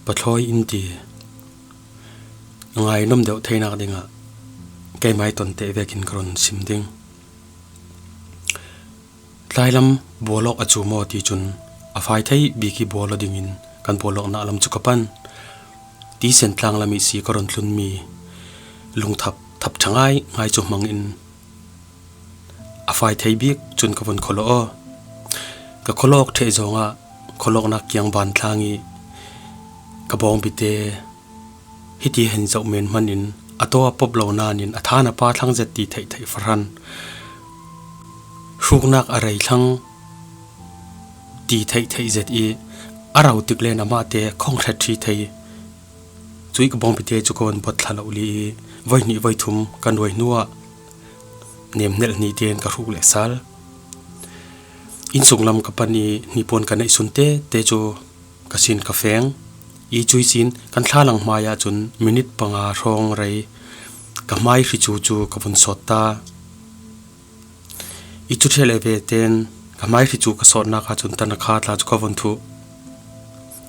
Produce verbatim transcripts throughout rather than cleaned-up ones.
Pathawi in ti ngainom deuh theinak dingah keimai tonte vekin ka run sim ding. Tlailam bualawk a cu maw ti cun a fai thei bik i bual aw dingin kan bualawknak lam cu ka pan. Tisen tlanglam ihsi ka run tlunmi lungthap thap ṭha ngai ngai cu hmangin a fai thei bik cun ka vun khualawh aw. Ka khualawk ṭheh zongah khualawknak kiang van tlang i ka bawngbi te hiti hen zoh men hman in a taw a pop lo nain a than a pa thlang zet ti theih theih fahran hruknak a rei thlang ti theih theih zet i a rau tik len amah te khong hret ṭhi thei. Cuih ka bawngbi te cu ka vun buat thla lo li i voi hnih voi thum ka nuai hnuah nemhnelh hnih tein ka hruk leh sal. Innsung lam ka pan i hnipuan ka neih sun te te cu ka sin ka feng i cuih sin kan thlalang hmai ahcun minit panga hrawng rei ka hmai hri cu cu ka vun sawt ta. I cu ṭheh le ve tein ka hmai hri cu ka sawtnak ahcun tanakha tla cu ka vun thuh.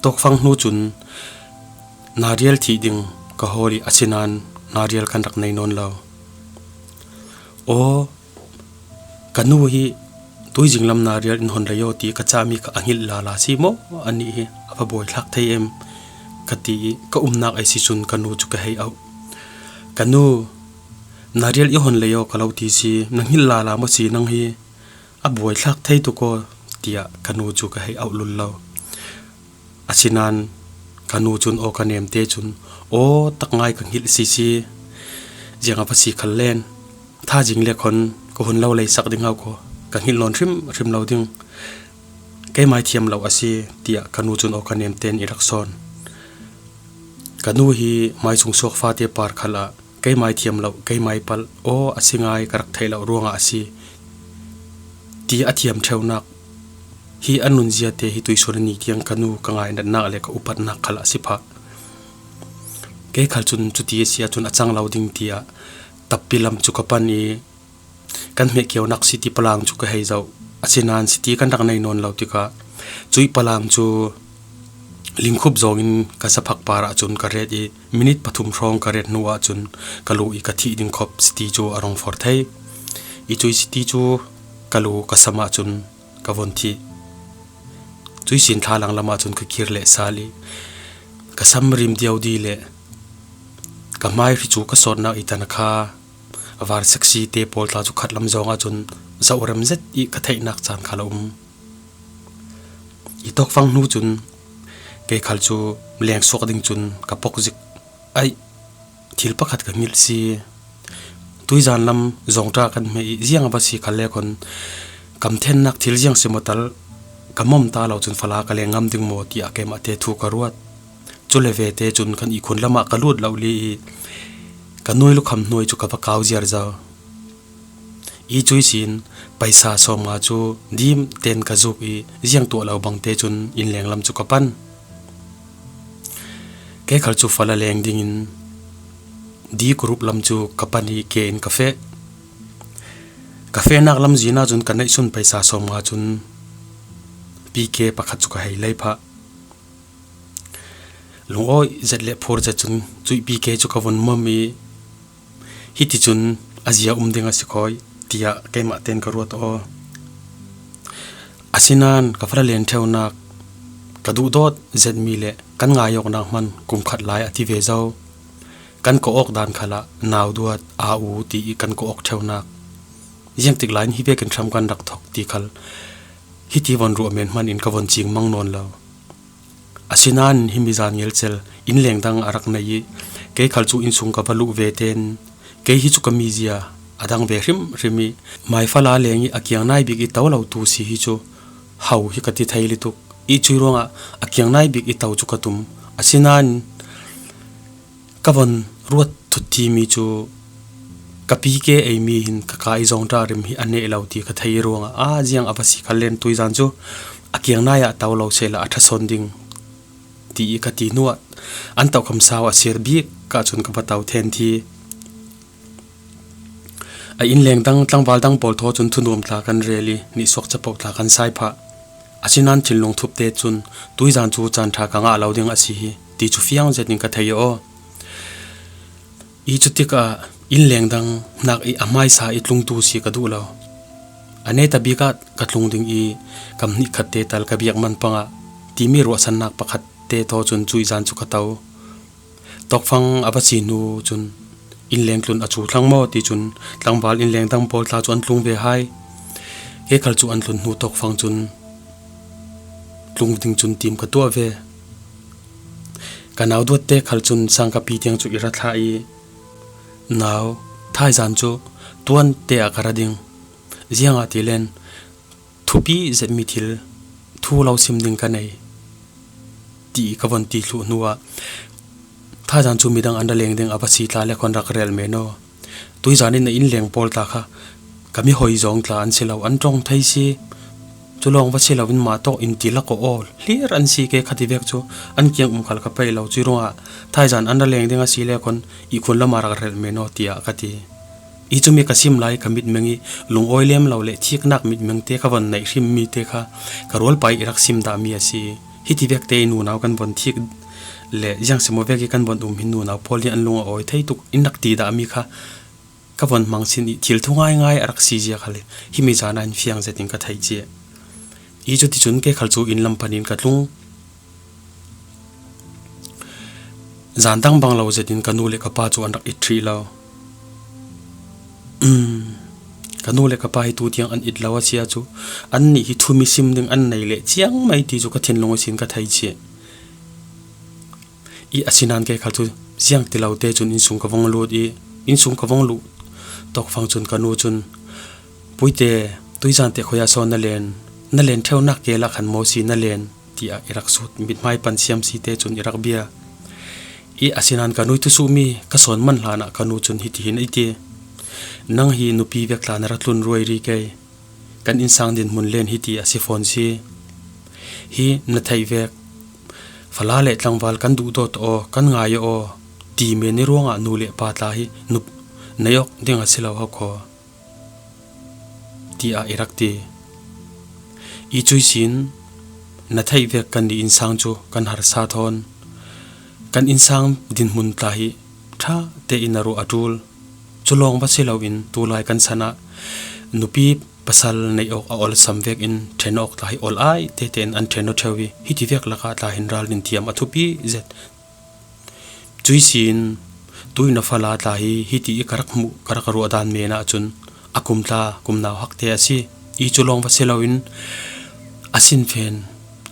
Tawkfang hnu cun narial thih ding ka hawl i asinain narial kan rak nei nawn lo. Aw, ka nu hi tuizing lam narial in hon lei aw ti ka cahmi kha a hngilh lala si maw? Anih hi a va buaithlak thei em? Ka ti i ka umnak ei si cun ka nu cu ka hei auh. Ka nu, narial i hon lei aw ka lo ti si, na hngilh lala maw si nang hi? A buaithlak thei tuk aw, tiah ka nu cu ka hei auh lul lo. Asinain ka nu cun aw ka nemte cun aw tak ngai ka hngilh sisi. Ziang a va si khal len, thazing le khon ka hun lo lei sak ding hau ko, ka hngilh nawn hrim hrim lo ding. Keimai thiam lo a si, tiah ka nu cun aw ka nemten i rak sawn. Ka nu hi maisung suak fate par khal ah keimai thiam lo, keimai palh aw a si ngai ka rak theih lo ruangah a si, ti a thiam ṭheunak hi a nunzia te hi tuisun a ni tiang ka nu ka ngainatnak le ka upatnak khal a si phah. Kei khal cun cuti a si ahcun a cang lo ding tiah tappi lam cu ka pan i kan hmeh keunak siti palang cu ka hei zoh. Asinain siti kan rak nei nawn lo tikah cuih palang cu lingkhup zawngin ka zaphak par ahcun ka ret i minit pathum hrawng ka ret hnu ahcun ka lu i ka thih ding khop siti cu a rung for thei. I cuih siti cu ka lu ka sam ahcun ka vun thih. Cuih sin thlalang lam ahcun ka kir leh sal i ka sam rim diaudi le ka hmai hri cu ka sawtnak i tan a kha a var seksi te pawl tla cu khat lam zawng ahcun zoh rem zet i ka theihnak caan khal a um. I tawkfang hnu cun kei khal cu leng suak ding cun ka pok zik. Ai, thil pakhat ka hngilh si. Tuizan lam zawngṭa kan hmeh i ziang a va si khal le khon kamthennak thil ziang si maw tal ka mom ta lo cun fala ka leng ngam ding maw tiah keimah te thu ka ruat. Cu le ve te cun kan ihkhun lamah ka lut lo li i ka nuai lukham hnuai cu ka va kau ziar zo. I cuih sin paisa sawmnga cu dim ten ka zuk i ziang tuah lo bang te cun innleng lam cu ka pan. Kei khal cu fala leng dingin di kurup lam cu ka pan i ke in ka feh. Ka fehnak lam zin ahcun ka neihsun paisa sawmnga cun pike pakhat cu ka hei lei phah. Lungawi zet le phur zet cun cuih pike cu ka vun mom i hiti cun a zia um ding a si khawi, tiah keimah ten ka ruat aw. Asinain ka fala len ṭheunak, ka duhdawt zetmi le kan ngai awknak hman kum khat lai a ti ve zo. Kan ka awk dan khalah nau duat, a u ti i kan ka awk ṭheunak, ziangtik lai in hi vekin hram kan rak thok ti khal hiti von ruah men hman in ka von cing mang nawn lo. Asinain himi zan ngelcel innleng dang a rak nei i kei khal cu innsung ka va luh ve ten kei hi cu ka mizia a dang ve hrimhrim i maifala leng i a kiang nai bik i to lo tu si hi cu hau hi ka ti thei lutuk i cuih ruangah a kiang nai bik i to cu ka tum. Asinain ka von ruat thut timi cu ka pike eimi hin ka ka i zawngṭah rim hi a neh lo ti ka thei i ruangah a ziang a va si khal len tuizan cu a kiang nai ah to lo sehla a ṭha sawn ding ti i ka ti hnuah an tokham sau a sir bik ka cun ka va to then thi. A innleng dang tlangval dang pawl thaw cun thunuam tla kan rel i nihsuak capoh tla kan sai phah. Asinain thinlung thup te cun tuizan cu caan ṭha ka ngah lo ding a si hi. ti cu fiang zetin ka thei aw. I cutikah inn lengdang hnak i a hmaisa i tlungtu si ka duh lo. A neta bikah ka tlung ding i kam hnih khat te tal ka biak man pangah timi ruahsannak pakhat te thaw cun cuih zan cu ka to. Tawkfang a va si hnu cun inn lengtlun a cu thlang maw ti cun tlangval inn lengdang pawl tla cu an tlung ve hai. Kei khal cu an tlun hnu tawkfang cun tlung ding cun tim ka tuah ve. Ka nau duat te khal cun sang ka pi tiang cu i ra thlah i, "Nau, thaizan cu tuan te ah ka ra ding. Ziangahtile thupi zetmi thil thu lo sim ding ka nei," ti ka von ti thluh hnuah, "Thaizan cu midang an ra leng ding a va si tla le khon rak rel men aw. Tuizan in na inn leng pawl tla kha ka mi hoi zong tla an si lo, an ṭong thei si. Cu lawng va si loin mah tawk in ti lak aw aw, hlir an si ke kha ti vek cu an kiang um khal ka peih lo, cuih ruangah thaizan an ra leng ding a si le khon ihkhun lamah rak rel men aw," tiah ka ti. I cumi ka sim lai ka mitmeng i lungawi lem lo le thiknak mitmeng te ka von neih hrimmi te kha ka rualpa i rak sim dahmi a si. Hiti vek te i nunau kan von thik le ziang simaw vek i kan von um hi nunau pawl hi an lung a awi thei tuk in rak ti dahmi kha ka von hmang sin i thil thu ngaingai a rak si zia khal hi himi zan ah hin fiang zetin ka theih cia. I cuticun kei khal cu inn lam panin ka tlung. Zan dang bang lo zetin ka nu le ka pa cu an rak it ṭhih lo. Ka nu le ka pa hi tu tiang an it lo a si ahcun annih hi thumi sim ding an nei le ciang mai ti cu ka thinlung ihsin ka thei cia. I asinain kei khal cu ziang ti lo te cun innsung ka vong lut i, innsung ka vong luh tawkfang cun ka nu cun, "Puite, tuizan te khuiah so na len? Na len ṭheunak ke lah khan maw si na len?" tiah i rak sut. Mithmai pan siam si te cun i rak bia. I asinain ka nu i thusuhmi ka sawn man hlanah ka nu cun hitihin a ti, "Nang hi nupi vek tla na ra tlun ruai rih kei. Kan innsang dinhmun len hiti a si fawn si. Hi na theih vek, fala le tlangval kan duhdawt aw, kan ngai aw ti men i ruangah nu le pa tla hi nup nei awk ding a si lo hau khaw," tiah i rak ti. I cuihsin, "Na theih vek kannih innsang cu kan harsa thawn. Kan innsang dinhmun tla hi ṭha tein a ruah a ṭul. Cu lawng va si loin tulai kan san ah nupi pasal neih awk a olsam vekin ṭhen awk tla hi ol ai tete in an ṭhen aw ṭheu i, hiti vek lakah tla hin ral nin thiam a thupi zet. Cuihsin, tui na fala tla hi hiti i ka rak hmuh, ka rak ruah dan men ahcun a kum tla, kum nau hak te a si. I cu lawng va si loin a sinfen,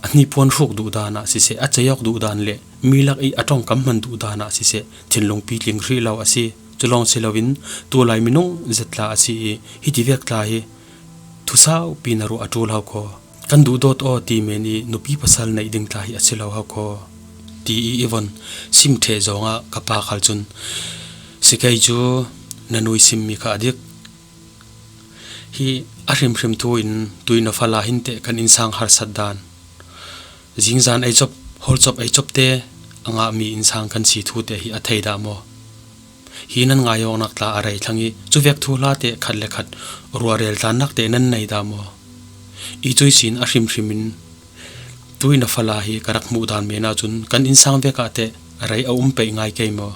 a hnipuan hruk duh dan ah siseh, a cei awk duh dan le mi lak i a ṭongkam hman duh dan ah siseh, thinlung pitling hrih lo a si. Cu lawng si loin tulai minung zet tla a si i, hiti vek tla hi thusaupi na ruah a ṭul hau khaw. Kan duhdawt aw ti men i nupi pasal neih ding tla hi a si lo hau khaw," ti i i von sim ṭheh zongah ka pa khal cun, "Si kei cu na nu i simmi kha a dik. Hi a hrimhrim thu in tui na fala hin teh kan innsang harsat dan. Zingzan ei cop, hawlcop ei cop te a ngahmi innsang kan si thu te hi a thei dah maw? Hi nan ngai awknak tla a rei thlang i, cuvek thuhla te khat le khat ruah rel tlannak te nan nei dah maw? I cuihsin a hrimhrim in tui na fala hi ka rak hmuh dan men ahcun kan innsang vek ah teh a rei a um peih ngai kei maw?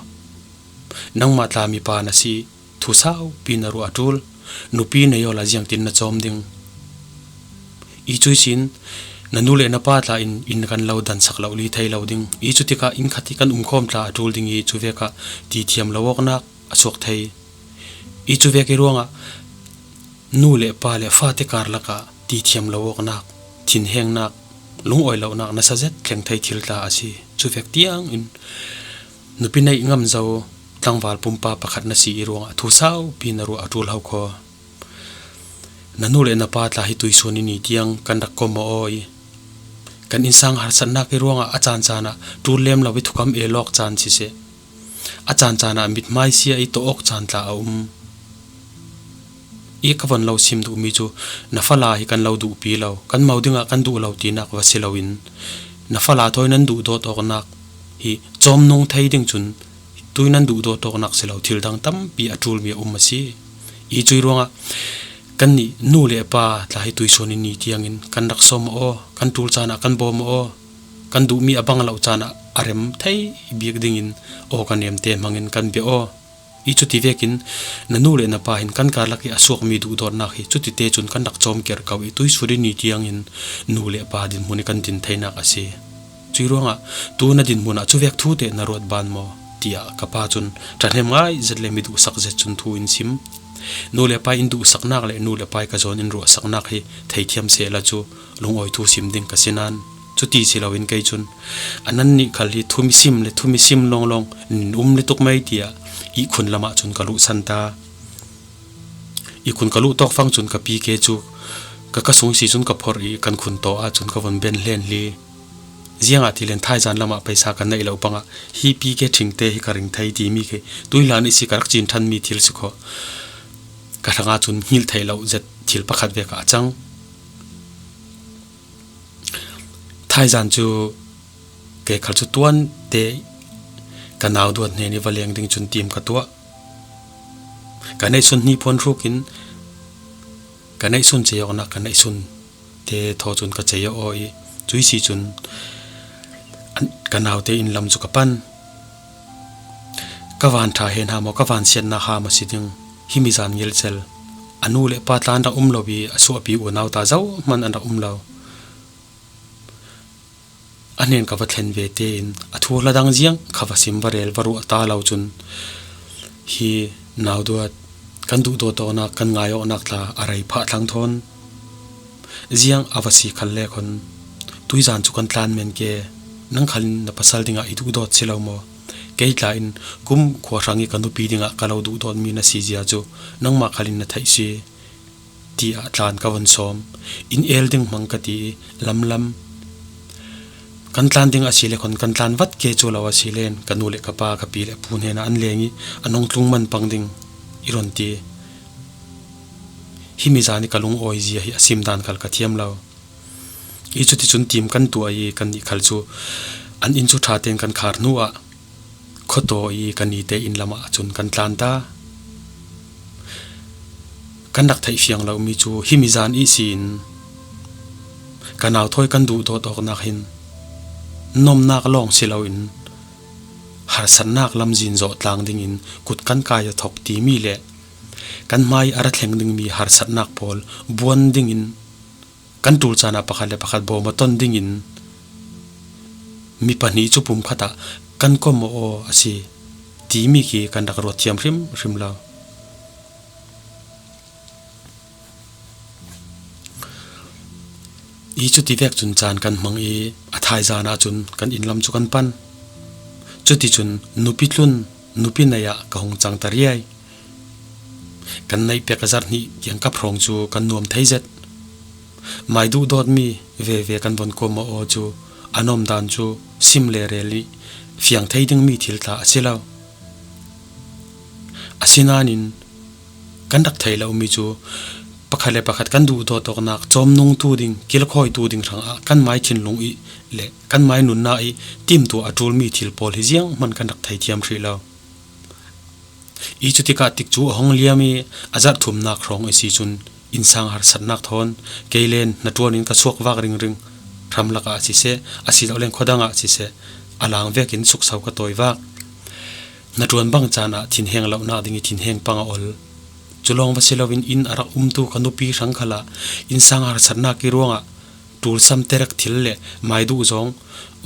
Nangmah tla mipa na si i, thusaupi na ruah a ṭul. Nupi na yawl ah ziangtin na cawm ding? I cuihsin na nu le na pa tla in inn kan lo dansak lo li thei lo ding. I cutikah inn khat i kan umkhawm tla a ṭul ding i, cuvek ah ti thiam lo awknak a suak thei. I cuvek i ruangah nu le pa le fate kar lakah ti thiam lo awknak, thinhengnak, lungawi lonak nasa zet thleng thei thil tla a si. Cuvek tiang in nupi neih ngam zo tlangval pumpa pakhat na si i ruangah thusaupi na ruah a ṭul hau khaw. Na nu le na pa tla hi tuisuan i ni tiang kan rak kom aw i, kan innsang harsatnak i ruangah a caan caan ah ṭul lem lo i thukam el awk caan siseh, a caan caan ah mithmai sia i tawh awk caan tla a um. I ka von lo sim duhmi cu na fala hi kan lo duhpi lo, kan mo dingah kan duh lo tinak va si loin, na fala thawi nan duhdawt awknak hi cawmnung thei ding cun tui nan duhdawt awknak si lo, thil dang tampi a ṭulmi a um a si. I cuih ruangah kannih nu le pa tla hi tuisuan i ni tiangin kan rak sawm aw, kan ṭul caan ah kan bawm aw. kan duhmi a bang loh caan ah a rem thei bik dingin aw ka nemte hmangin kan bia aw. I cuti vekin na nu le na pa hin kan karlak i a suakmi duhdawtnak hi cutite cun kan rak cawm ker ko i tuisuri ni tiangin nu le pa dinhmun i kan din theinak a si. Cui ruangah tu na dinhmun ah cuvek thute na ruat ban maw? Tiah ka pa cun ṭhahnem ngai zet le mi duhsak zet cun thu in sim. Nu le pa in duhsaknak le nu le pa i ka zawn in ruahsaknak hi theithiam sehla cu lungawi thu sim ding ka si nain cuti si loin kei cun a nan nih khal hi thumi sim le thumi sim lawnglawng nin um lutuk mei tiah ihkhun lamah cun ka luhsan ta. Ihkhun ka luh tawk fang cun ka pike cu ka, ka sung si cun ka phorh i kan khun taw ah cun ka vun ben hlen hli. Ziangahtile thaizan lamah paisa ka neih lo pangah hi pike ṭhingte hi ka ring thei timi khi tuihlan ihsi ka rak cin ṭhanmi thil si kho. Ka hrangah cun hngilh theih loh zet thil pakhat vek ah a cang. Thaizan cu kei khal cu tuan te ka nau duat hnen i va leng ding cun tim ka tuah. Ka neihsun hni phuan hrukin ka neihsun cei awknak ka neihsun te thaw cun ka cei aw i cui si cun an, ka naute in lam cu ka pan. Ka van ṭha he hna maw, ka van siatnak ha maw si ding? Himi zan ngelcel a nu le pa tla an rak um lo i a suahpi unau ta zohhmanh an rak um lo. A hnen ka va thlen ve tein a thu hla dang ziang kha va sim va rel va ruah ta lo cun hi nauduat kan duhdawt awknak kan ngai awknak tla a rei phah thlang thawn ziang a va si khal le khon tuizan cu kan tlan men ke. Nang khalin na pasal dingah i duhdawt si lo maw? Kei tla in kum khua hrang i ka nupi dingah ka lo duhdawtmi na si zia cu nangmah khalin na theih si. Tiah tlan ka vun sawm. In el ding hmang ka ti i lamlam kan tlan ding a si le khon kan tlan vat ke cu lo a si len ka nu le ka pa ka pi le pu hnenah an leng i a nong tlung man pang ding i run ti. Himi zan i ka lungawi zia hi a sim dan khal ka thiam lo. I cuticun tim kan tuah i kannih khal cu an inn cu ṭha tein kan khar hnu ah khuataw i kan ite inn lamah cun kan tlan ta. Kan rak theih fiang lomi cu himi zan ihsin ka nau thawi kan duhdawt awknak hin nomnak lawng si loin harsatnak lamzin zawh tlang dingin kut kan kai a thok timi le kan hmai a ra thleng dingmi harsatnak pawl buan dingin kan ṭul caan ah pakhat le pakhat bawm a ton dingin mi pahnih cu pumkhat ah kan kom aw a si timi khi kan rak ruat thiam hrimhrim lo. I cuti vek cun caan kan hmang i a thaizan ahcun kan inn lam cu kan pan. Cuticun nupi tlun nupi nei ah ka hung cang ta riai. Kan neih pek a zarh hnih kiangkap hrawng cu kan nuam thei zet. Mai duhdawtmi veve kan von kuam aw cu a nuam dan cu sim le rel i fiang thei dingmi thil tla a si lo. Asinain kan rak thei lomi cu pakhat le pakhat kan duhdawt awknak cawmnungtu ding, kilkhawitu ding hrangah kan mai thinlung i le kan mai nunnak i timtuah a ṭulmi thil pawl hi zianghman kan rak thei thiam hrih lo. I cutikah tikcu a hong liam i a zarh thumnak hrawng i si cun innsang harsatnak thawn kei len hnaṭuan in ka suak vak ringring. Hramlak ah siseh, a si lo len khuadang ah siseh, a lang vekin sukso ka tawi vak. Hnaṭuan bang caan ah thinheng lohnak ding i thinheng pang a ol. Cu lawng va si loin inn a rak umtu ka nupi hrang khalah innsang harsatnak i ruangah ṭulsam terek thil le mai duh zong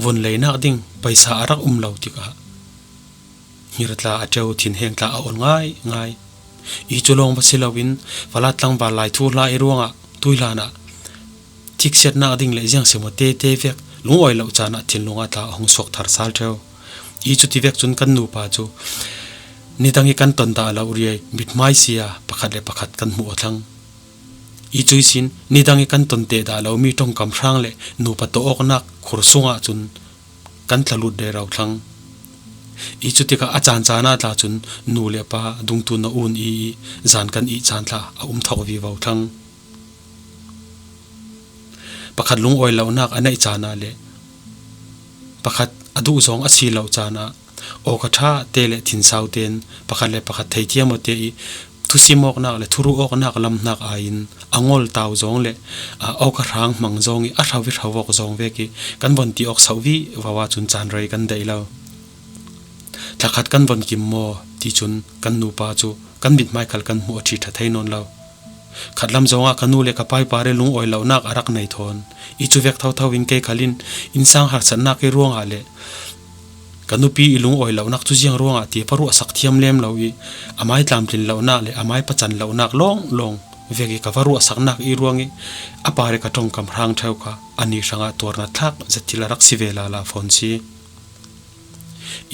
vun leinak ding paisa a rak um lo tikah hngirtla a ṭeu thinheng tla a ol ngaingai. I cu lawng va si loin falat tlangval lai thuhla i ruangah tuihlan ah thiksiatnak ding le ziangsimaw tete vek lungawi lo caan ah thinlung ah tla a hung suak thar sal ṭheu. I cuti vek cun kan nupa cu nidang i kan ton dah lo riai mithmai sia pakhat le pakhat kan hmuh aw thlang. I cuisin nidang i kan ton teh dah lomi ṭongkam hrang le nupa tawh awknak khur sungah cun kan tla lut rero thlang. I cutikah a caan caan ah tla cun nu le pa dungtun a un i zan kan ih caan tla a um thok vivo thlang. Pakhat lungawi lonak a neih caan ah le pakhat a duh zong a si lo caan ah awka ṭha te le thinsau ten pakhat le pakhat theithiam aw te i thusim awknak le thuruh awknak lam hnak aiin a ngol tau zawng le, aa, awk a hrang hmang zawng i a hrau i hrau awk zawng vek i kan von ti awk sauh vivo ahcun caan rei kan daih lo. Thlakhat kan von kim maw ti cun kan nupa cu kan mithmai khal kan hmuh a ṭhi ṭha thei nawn lo. Khatlam zongah ka nu le ka pa i par i lungawi lonak a rak nei thawn i cu vek thotho in kei khal in innsang harsatnak i ruangah le ka nupi i lungawi lonak cu ziang ruangah ti va ruahsak thiam lem lo i amai tlamtlin lonak le amai pacan lonak lawnglawng vek i ka va ruahsaknak i ruang i a par i ka ṭongkam hrang ṭheu kha ani hrangah tuarna thlak zet thil a rak si ve lala fawn si.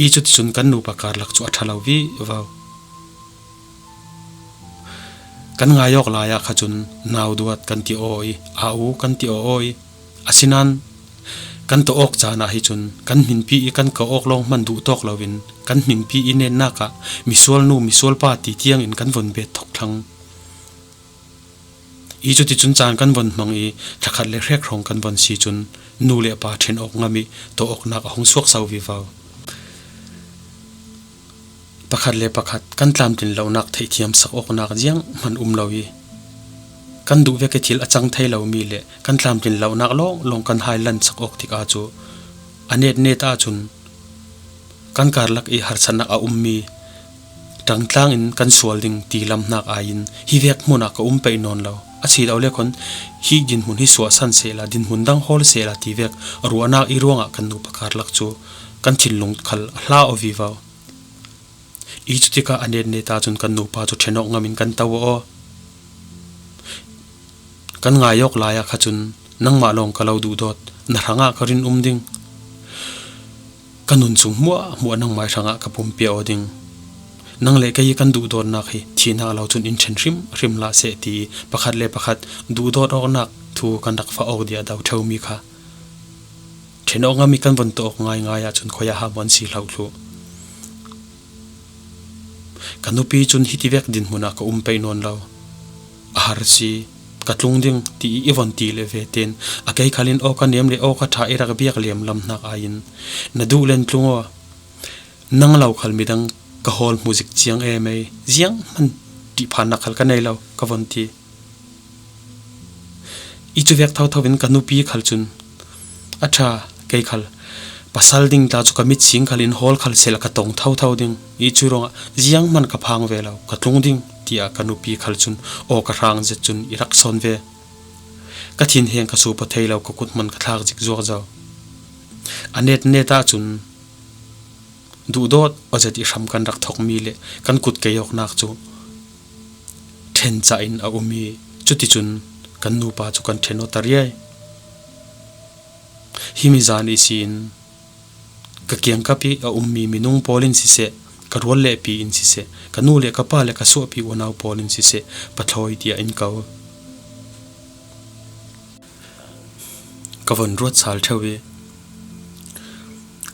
I cuticun kan nupa karlak cu a ṭha lo vivo. Kan ngai awk lai ah kha cun nauduat kan ti aw i, a u kan ti aw aw i, asinain kan tawh awk caan ah hi cun kan hminpi i kan ko awk lawng hman duh tawk loin kan hminpi i netnak ah misual nu, misual pa ti tiangin kan von bet thawk thlang. I cuticun caan kan von hmang i thlakhat le hrek hrawng kan von si cun nu le pa ṭhen awk ngam i tawh awknak a hung suak so vivo. Pakhat le pakhat kan tlamtlin lonak theihthiam sak awknak zianghman um lo i kan duh vek i thil a cang thei lomi le kan tlamtlin lonak lawnglawng kan hai lan sak awk tikah cu a netnet ahcun kan karlak i harsatnak a ummi ṭangtlang in kan sual ding ti lam hnak aiin hi vek hmun ah ka um peih nawn lo. A si lo le khawn hi dinhmun hi suahsan sehla, dinhmun dang hawl sehla ti vek ruahnak i ruangah kan nupa karlak cu kan thinlung khal a hla aw vivo. I cutikah a netnet ahcun kan nupa cu ṭhen awk ngam in kan to aw. Kan ngai awk lai ah kha cun nangmah lawng ka lo duhdawt, na hrangah ka rinum ding. Ka nun sung hmuahhmuah nangmah hrangah ka pumpia aw ding. Nang le kei kan duhdawtnak hi thihnak lo cun in ṭhen hrimhrim hlah seh ti i pakhat le pakhat duhdawt awknak thu kan rak fah awk dih a do ṭheumi kha ṭhen awk ngam i kan von tawh awk ngaingai ahcun khuaia ham an si hlo thluh. Ka nupi cun hitivek dinhmun ah ka um peih nawn lo. A har si, ka tlung ding ti i von ti le ve tein a kei khal in awka nem le awka ṭha i rak biak lem lam hnak aiin na duh len tlung aw. Nang lo khal midang ka hawl hmu zik ciang em ei, zianghman ṭihphannak khal ka nei lo, ka von ti. I cu vek thotho in ka nupi khal cun a ṭha, kei khal pasal ding tla cu ka mit sing khal in hawl khal sehla ka tong thotho ding. I cu ruangah zianghman ka phang ve lo, ka tlung ding, tiah ka nupi khal cun aw ka hrang zet cun i rak sawn ve. Ka thinheng ka supa thei lo, ka kut hman ka thlak zik zuakzo. A netnet ahcun duhdawt aw zet i hram kan rak thawkmi le kan kut kei awknak cu ṭhen caah in a um i cuticun kan nupa cu kan ṭhen aw ta riai. Himi zan ihsin ka kiangkap i a ummi minung pawl in siseh, ka rual lehpi in siseh, ka nu le ka pa le ka suahpi unau pawl in siseh, pathlawi tiah in ko. Ka von ruat sal ṭheu i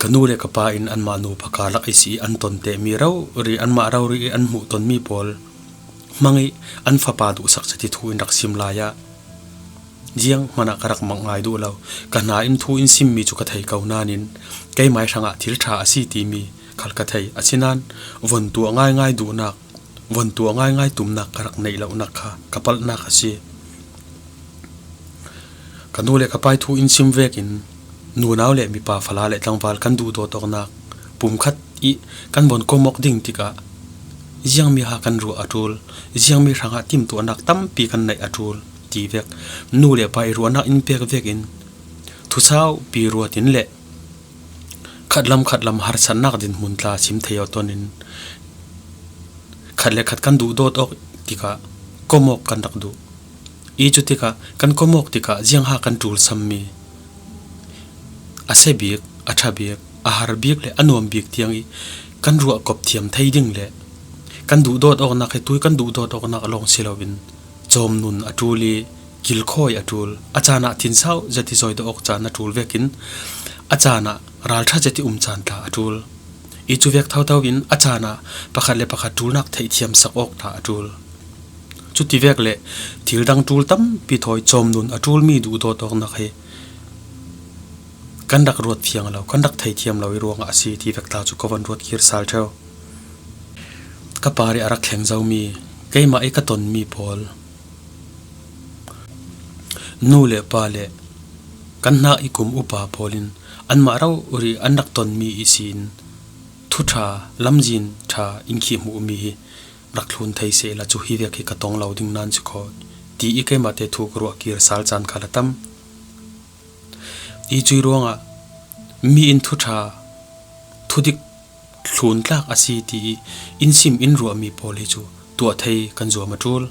ka nu le ka pa in anmah nupa karlak i si i an ton tehmi rori, anmah rori i an hmuh tonmi pawl hmang i an fapa duhsak zet i thu in rak sim lai ah zianghman ah ka rak mak ngai duh lo. Ka hna in thu in simmi cu ka thei ko nain keimai hrangah thil ṭha a si timi khal ka thei. Asinain von tuah ngaingai duhnak, von tuah ngaingai tumnak ka rak neih lonak kha ka palhnak a si. Ka nu le ka pa i thu in sim vekin nunau le mipa, fala le tlangval kan duhdawt awknak pumkhat i kan von kom awk ding tikah ziangmi ha kan ruah a ṭul, ziangmi hrangah timtuahnak tampi kan neih a ṭul ti vek nu le pa i ruahnak in pek vekin thusaupi ruat in le khatlam khatlam harsatnak dinhmun tla sim thei awk ton in khat le khat kan duhdawt awk tikah kom awk kan rak duh. I cu tikah kan kom awk tikah ziangha kan ṭul sammi a sia bik, a ṭha bik, a har bik le a nuam bik tiang i kan ruah kop thiam thei ding le kan duhdawt awknak hi tui kan duhdawt awknak lawng si loin cawmnun a ṭul i kilkhawi a ṭul, a caan ah thinsau zet i zawi dawh awk caan a ṭul vekin a caan ah ralṭha zet i um caan tla a ṭul. I cu vek thotho in a caan ah pakhat le pakhat ṭulnak theihthiam sak awk tla a ṭul. Cuti vek le thil dang ṭul tampi thawi cawmnun a ṭulmi duhdawt awknak hi kan rak ruat fiang lo, kan rak theithiam lo i ruangah a si ti vek tla cu ka von ruat kir sal ṭheu. Ka par i a rak thleng zomi Keimah i ka tonmi pawl, nu le pa le kan hna i kum upa pawlin anmah rori an rak tonmi i sin thuṭha, lamzin ṭha in khi hmuhmi hi rak thlun thei sehla cu hi vek hi ka tong lo ding nan si kho ti i keimahte thu ka ruah kir sal caan kha la tam. I cui ruangah mi in thuṭha, thudik thluntlak a si ti i in sim in ruahmi pawl hi cu tuah thei kan zuam a ṭul.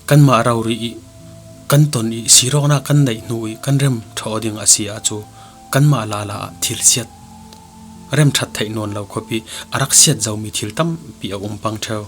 Kanmah rori i kan ton i sirawknak kan neih hnu i kan rem ṭha aw ding a si ahcun kanmah lala ah thil siat, rem ṭhat theih nawn lo khuapi a rak siat zomi thil tampi a um pang ṭheo.